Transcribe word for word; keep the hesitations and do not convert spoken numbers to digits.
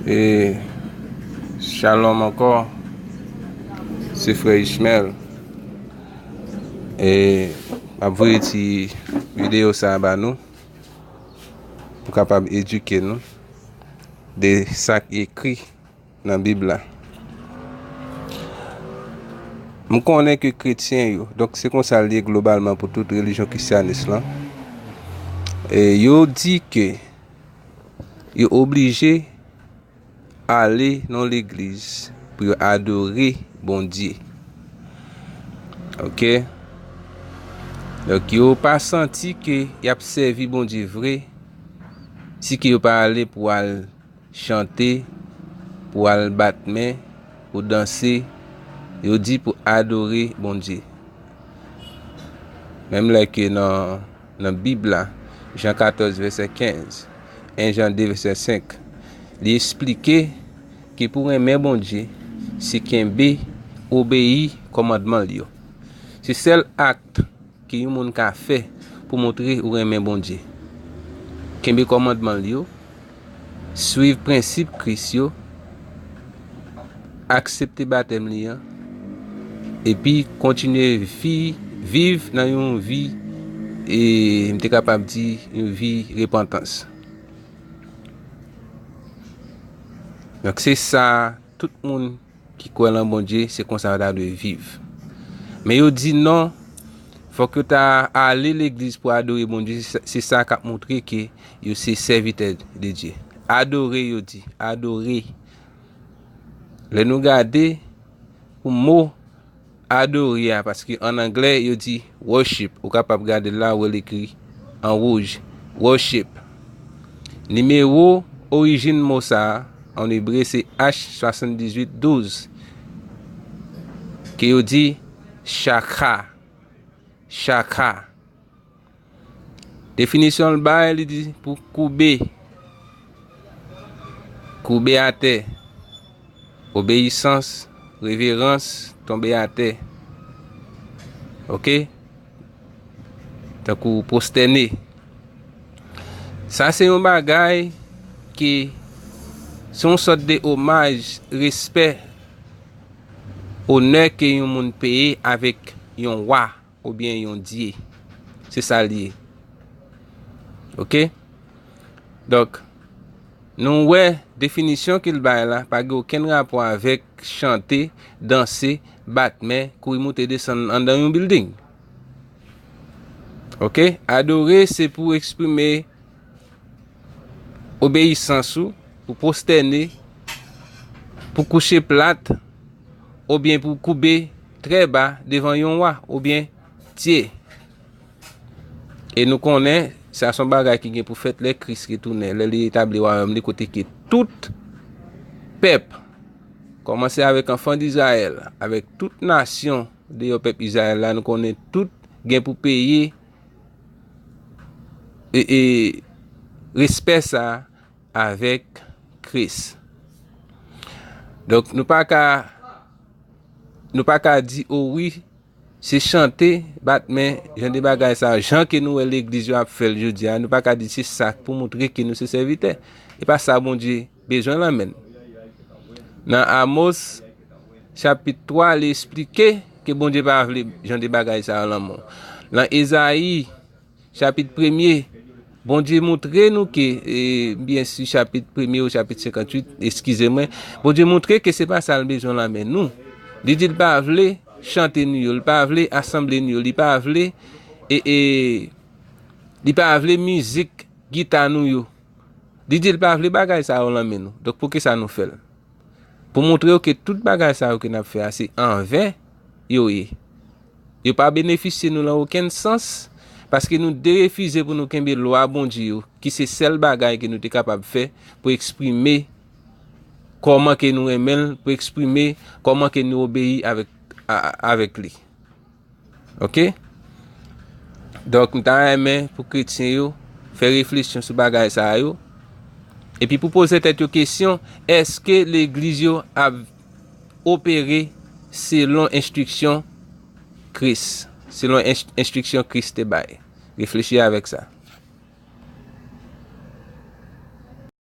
E shalom ankò, se frè Ishmael. E m ap voye ti videyo sa a ba nou, pou kapab edike nou de sa k ekri nan Bib la. M konnen ke kretyen yo, donk se konsa l ye globalman pou tout relijyon kristyanis lan, e yo di ke yo oblije ale nan legliz pou yo adore Bondye. Oke? Donk, yo pa santi ke y ap sèvi Bondye vre si ke yo pa ale pou al chante, pou al bat men, pou danse, yo di pou adore Bondye. Menm lè ke nan, nan Bib la, Jan katòz vèsè kenz, en Jan de vèsè senk, li esplike ke pou renmen Bondye, se kenbe, obeyi kòmandman l yo. Se sèl ak ke yon moun ka fè pou montre ou renmen Bondye. Kenbe kòmandman l yo, swiv prensip Kris yo, aksepte batèm li an, epi kontinye vi-, viv nan yon vi, e m te kapab di, yon vi repantans. Donk, se sa tout moun ki kwè nan Bondye, se konsa yo ta dwe viv. Men yo di non, fòk yo ta ale legliz pou adore Bondye, se sa, se sa k ap montre ke yo se sèvitè de Dye. Adore, yo di, adore. Lè nou gade pou mo adore a, paske an anglè, yo di worship. Ou kapab gade l la, ou wè l ekri an wouj. Worship. Nimewo orijin mo sa a, an ebre, se H swasanndizuit douz, ke yo di shakha. Shakha. Definisyon l bay, li di pou koube. Koube atè. Obeyisans, reverans, tonbe atè. Oke? Tankou pwostène. Sa se yon bagay ke se yon sòt de omaj, respè, onè ke yon moun peye avèk yon wa oubyen yon dye. Se sa l ye. Oke? Donk, nou wè definisyon ke l bay la pa gen okenn rapò avèk chante, danse, bat men, kouri moute desann anndan yon bilding. Oke? Adore se pou eksprime obeyisans ou, pou pwostène, pou kouche plat, oubyen pou koube trè ba devan yon wa, oubyen dye. E nou konnen, sa se yon bagay ki gen pou fèt lè Kris retounen, lè li etabli wayòm li kote ke tout pèp, kòmanse avèk anfan d Izrayèl, avèk tout nasyon deyò pèp Izrayèl la, nou konnen tout gen pou peye e, e respè sa a avèk Kris. Donk, nou pa ka, nou pa ka di, o wi, se chante, bat men, jan de bagay sa, jan ke nou wè legliz yo ap fè l jodi a, nou pa ka di se sa pou montre ke nou se sèvitè. E pa sa Bondye bezwen lan men n. Nan Amos, chapit twa, li esplike ke Bondye pa vle jan de bagay sa yo lan men w. Nan Ezayi, chapit premye, Bondye montre nou ke, e, byen si chapit premye ou chapit senkantuit, eskize mwen, Bondye montre ke se pa sa l bezwen lan men nou. Li di l pa vle chante nou yo, li pa vle asanble nou yo, li pa vle, e, e, li pa vle mizik gita nou yo. Li di l pa vle bagay sa yo lan men nou. Donk, poukisa nou fè l? Pou montre yo ke tout bagay sa yo ke n ap fè a, se anven yo ye. Yo pa benefisye nou lan okenn sans, paske nou derefize pou nou kenbe lwa Bondye yo, ki se sèl bagay ke nou te kapab fè pou eksprime kòman ke nou renmen l, pou eksprime kòman ke nou obeyi avèk, a, a, avèk li. Oke? Donk, m ta renmen pou kretyen yo fè refleksyon sou bagay sa yo. Epi pou poze tèt yo kesyon, èske legliz yo ap opere selon enstriksyon Kris, selon enst-, enstriksyon Kris te bay? Reflechi avèk sa.